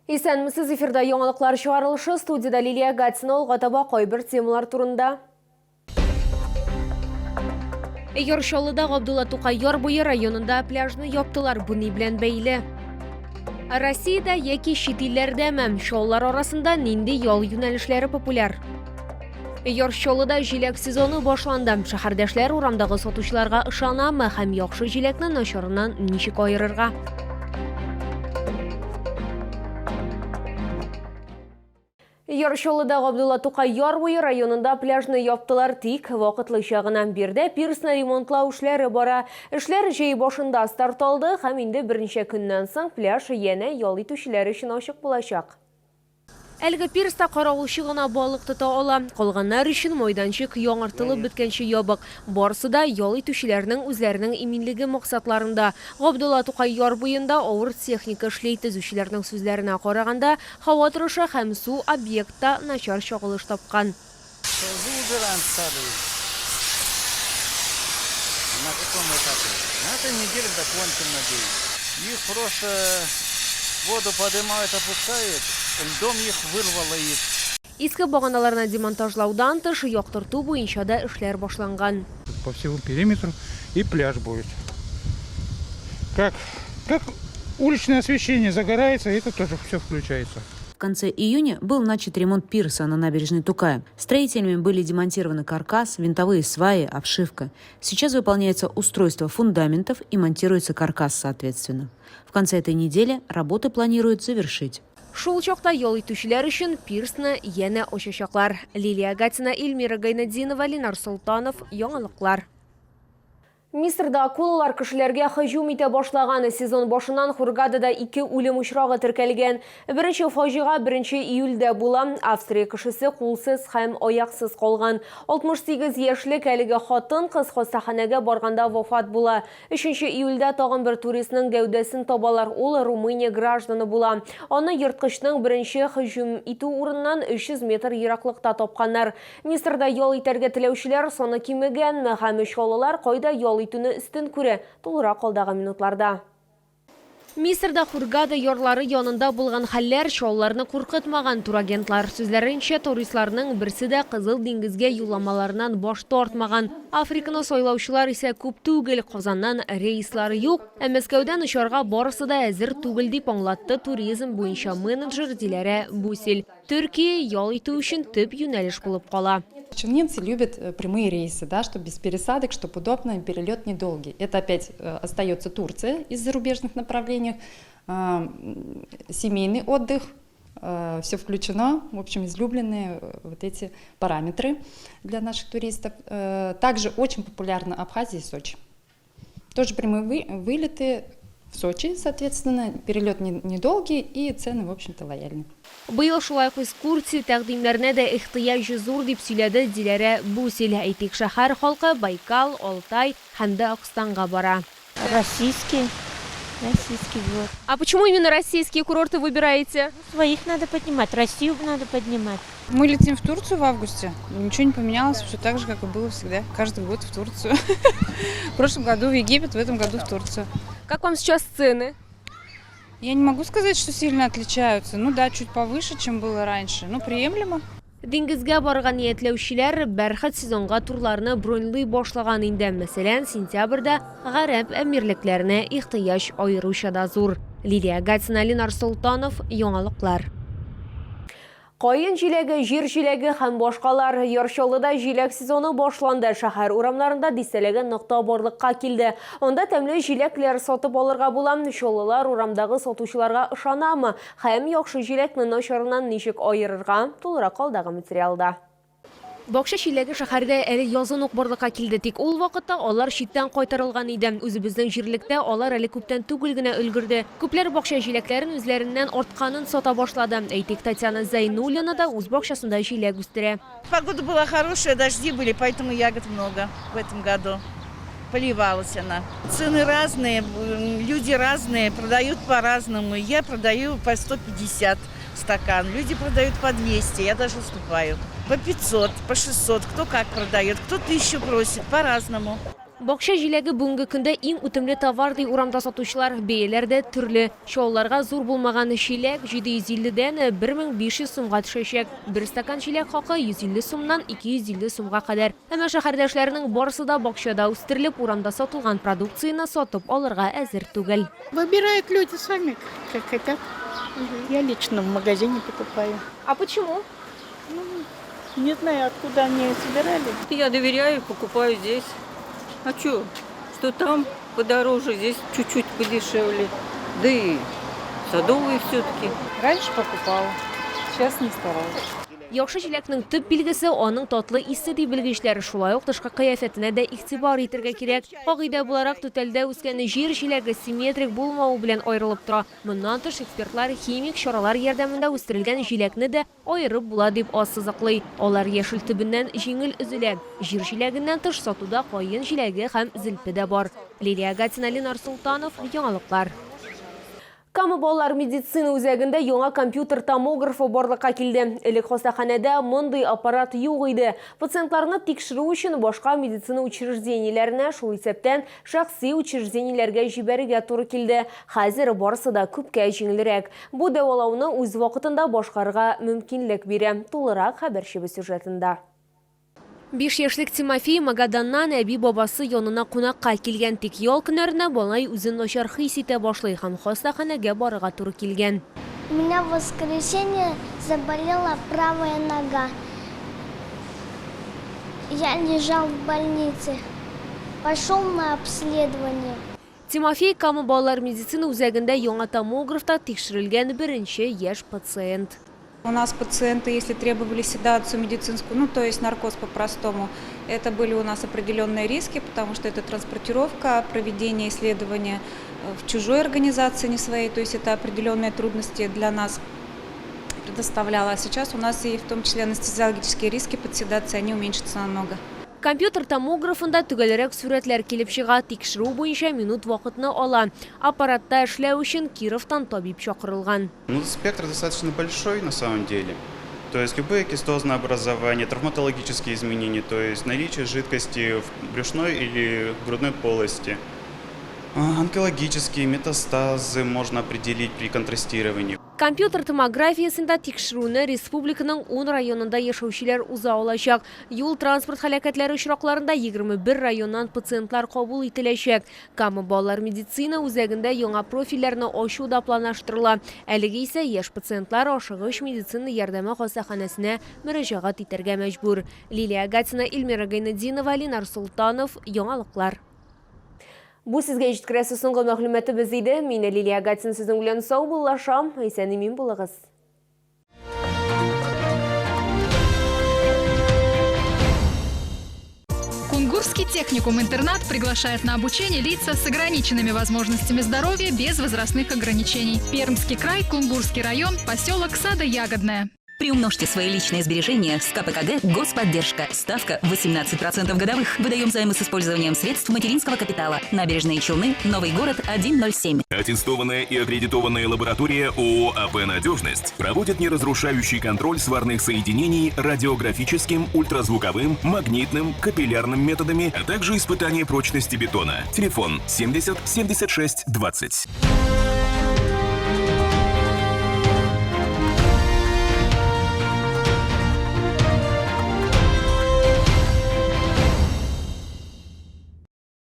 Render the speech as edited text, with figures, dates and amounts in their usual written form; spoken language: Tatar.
Исәнмесез, эфирда яңалыклар чыгарылышы, студиядә Лилия Гатина, алга таба кайбер темалар турында. Яр Чаллыда Габдулла Тукай яр буе районында пляжны яптылар. Бу ни белән бәйле? Россиядә яки чит илләрдәме? Чаллылар арасында нинди ял юнәлешләре популяр? Яр Чаллыда җиләк сезоны башланды. Шәһәрдәшләр урамдагы сатучыларга ышанамы һәм яхшы җиләкне начарыннан ничек аерырга? Яр Чаллыда Габдулла Тукай яр буе районында пляжны яптылар, тик вакытлыча гына. Биредә пирсны ремонтлау эшләре бара. Эшләр җәй башында старт алды һәм инде берничә көннән соң пляж янә ял итүчеләр өчен ачык булачак. Әлеге пирста каравылчы гына балык тота ала. Калганнар өчен майданчык яңартылып беткәнче ябык. Барысы да ял итүчеләрнең үзләренең иминлеге максатларында. Габдулла Тукай яр буенда авыр техника эшли. Төзүчеләрнең сүзләренә караганда, һава торышы һәм су объектта начар чагылыш тапкан. Тозы убираем старые. На каком этапе? На этой неделе закончим, надеюсь. Их просто воду поднимают, опускают, льдом их вырвало из. Иске баганаларны демонтажлаудан тыш, яктырту буенча да эшләр башланган. По всему периметру и пляж будет. Как, как уличное освещение загорается, это тоже все включается. В конце июня был начат ремонт пирса на набережной Тукая. Строителями были демонтированы каркас, винтовые сваи, обшивка. Сейчас выполняется устройство фундаментов и монтируется каркас соответственно. В конце этой недели работы планируют завершить. Шул чакта ял итүчеләр өчен пирсны янә ачачаклар. Лилия Гатина, Эльмира Гайнетдинова, Ленар Солтанов, Яңалыклар. Мисырда акулалар кешеләргә һөҗүм итә башлаган. Сезон башыннан Хургадада ике үлем очрагы теркәлгән. Беренче фаҗига 1 июльдә була. Австрия кешесе кулсыз һәм аяксыз калган. 68 яшьлек әлеге хатын-кыз хастаханәгә барганда вафат була. 3 июльдә тагын бер туристның гәүдәсен табалар. Ул Румыния гражданы була. Аны ерткычның беренче һөҗүм итү урыныннан 300 метр ераклыкта тапканнар. Мисырда ял итәргә теләүчеләр саны кимегәнме һәм чаллылар кайда ял итүне өстен күрә? Тулырак алдагы минутларда. Мисырда Хургада ярлары янында булган хәлләр чаллыларны куркытмаган. Турагентлар сүзләренчә, туристларның берсе дә Кызыл диңгезгә юлламаларыннан баш тартмаган. Африканы сайлаучылар исә күп түгел, Казаннан рейслар юк, ә Мәскәүдән очарга барысы да әзер түгел, дип аңлатты туризм буенча менеджер Диләрә Бусель. Төркия ял итү өчен төп юнәлеш булып кала. Челнинцы любят э, прямые рейсы, да, чтобы без пересадок, чтобы удобно, перелет недолгий. Это опять э, остается Турция из зарубежных направлений, семейный отдых, э, все включено, в общем, излюбленные вот эти параметры для наших туристов. Также очень популярна Абхазия и Сочи. Тоже прямые вылеты в Сочи, соответственно, перелет недолгий и цены, в общем-то, лояльны. Быел шулай ук экскурсия тәкъдимнәренә дә ихтыяҗ зур, дип сөйләде Диләрә Бусил. Әйтик, шәһәр халкы Байкал, Алтай һәм Дагыстанга бара. Российский, российский вот. А почему именно российские курорты выбираете? Ну, своих надо поднимать, Россию надо поднимать. Мы летим в Турцию в августе. Ничего не поменялось, все так же, как и было всегда. Каждый год в Турцию. В прошлом году в Египет, в этом году в Турцию. Как вам сейчас цены? Я не могу сказать, что сильно отличаются. Ну да, чуть повыше, чем было раньше. Ну, приемлемо. Диңгезгә барырга ниятләүчеләр бәрхет сезонга турларны броньлый башлаган инде. Мәсәлән, сентябрьдә Гарәп Әмирлекләренә ихтыяҗ аеруча да зур. Лилия Гатина, Ленар Солтанов, Яңалыклар. Каен җиләге, җир җиләге һәм башкалар. Яр Чаллыда җиләк сезоны башланды. Шәһәр урамнарында дистәләгән нокта барлыкка килде. Анда тәмле җиләкләр сатып алырга була. Чаллылар урамдагы сатучыларга ышанамы? Һәм яхшы җиләкне начарыннан ничек аерырга? Тулырак алдагы материалда. Бакча чиләге шәһәрдә әле язын ук барлыкка килде, тик ул вакытта алар читтән кайтарылган иде. Үзебезнең җирлектә алар әле күптән түгел генә өлгерде. Күпләр бакча җиләкләрен үзләреннән артканын сата башлады. Әйтик, Татьяна Зәйнуллина да үз бакчасында җиләк үстерә. Погода была хорошая, дожди были, поэтому ягод много в этом году. Поливалась она. Цены разные, люди разные, продают по-разному. Я продаю по 150 стакан, люди продают по 200, я даже уступаю. По 500, по 600, кто как продает, кто 1000 просит, по-разному. Бакча җиләге бүгенге көндә иң үтемле товар, ди урамда сатучылар. Бәяләр дә төрле. Чаллыларга зур булмаган чиләк 750 дән 1500 сумга төшәчәк. Бер стакан чиләк хакы 150 сумнан 250 сумга кадәр. Әмма шәһәрдәшләрнең барысы да бакчада үстерелеп, урамда сатылган продукцияне сатып алырга әзер түгел. Выбирают люди сами, как хотят. Я лично в магазине покупаю. А почему? Ну, не знаю, откуда они собирали. Я доверяю, покупаю здесь. А что? Что там подороже, здесь чуть-чуть подешевле. Да и садовые все-таки. Раньше покупала, сейчас не стараюсь. Яхшы җиләкнең төп билгесе аның татлы исе, ди белгечләр. Шулай ук тышкы кыяфәтенә дә игътибар итәргә кирәк. Кагыйдә буларак, түтәлдә үскән җир җиләге симметрик булмавы белән аерылып тора. Моннан тыш, экспертлар химик чаралар ярдәмендә үстерелгән җиләкне дә аерып була дип ассызыклый. Алар яшел төбеннән җиңел өзелә. Җир җиләгеннән тыш сатуда каен җиләге һәм зелпе дә бар. Лилия Гатина, Ленар Солтанов, Яңалыклар. Кама балалар медицина үзәгендә яңа компьютер томографы барлыкка килде. Элек хастаханәдә мондый аппарат юк иде. Пациентларны тикшерү өчен башка медицина учреждениеләренә, шул исәптән шәхси учреждениеләргә җибәрергә туры килде. Хәзер барысы да күпкә җиңелрәк. Бу дәвалауны үз вакытында башкарырга мөмкинлек бирә. Тулырак хәбәрчебез сюжетында. 5 яшьлек Тимофей Магаданнан әби-бабасы янына кунакка килгән. Тик ял көннәрендә малай үзен начар хис итә башлый һәм хастаханәгә барырга туры килгән. У меня в воскресенье заболела правая нога. Я лежал в больнице. Пошел на обследование. Тимофей Кама балалар медицина үзәгендә яңа томографта тикшерелгән беренче яшь пациент. У нас пациенты, если требовали седацию медицинскую, ну то есть наркоз по-простому, это были у нас определенные риски, потому что это транспортировка, проведение исследования в чужой организации, не своей, то есть это определенные трудности для нас предоставляло. А сейчас у нас и в том числе анестезиологические риски под седацией, они уменьшатся намного. Компьютер томографында төгәлрәк сурәтләр килеп чыга, тикшерү буенча минут вакытны ала. Аппаратта эшләү өчен Кировтан табиб чакырылган. Ну, спектр достаточно большой на самом деле. То есть любые кистозные образования, травматологические изменения, то есть наличие жидкости в брюшной или грудной полости, онкологические метастазы можно определить при контрастировании. Компьютер томографиясендә тикшерүне республиканың 10 районында яшәүчеләр уза алачак. Юл транспорт һәлакәтләре очракларында 21 районнан пациентлар кабул ителәчәк. Кама балалар медицина үзәгендә яңа профильләрне ачу да планлаштырыла. Әлегә исә яшь пациентлар ашыгыч медицина ярдәме хастаханәсенә мөрәҗәгать итәргә мәҗбүр. Лилия Гатина, Эльмира Гайнетдинова, Ленар Солтанов, Яңалыклар. Бу сезгә җиткерәсе соңгы мәгълүматыбыз иде. Мин Лилия Гатина сезнең белән саубуллашам. Исән-имин булыгыз. Кунгурский техникум-интернат приглашает на обучение лица с ограниченными возможностями здоровья без возрастных ограничений. Пермский край, Кунгурский район, поселок Садо-Ягодное. Приумножьте свои личные сбережения с КПКГ «Господдержка». Ставка 18% годовых. Выдаем займы с использованием средств материнского капитала. Набережные Челны, Новый город, 107. Аттестованная и аккредитованная лаборатория ООО «АП Надежность» проводит неразрушающий контроль сварных соединений радиографическим, ультразвуковым, магнитным, капиллярным методами, а также испытание прочности бетона. Телефон 70 76 20.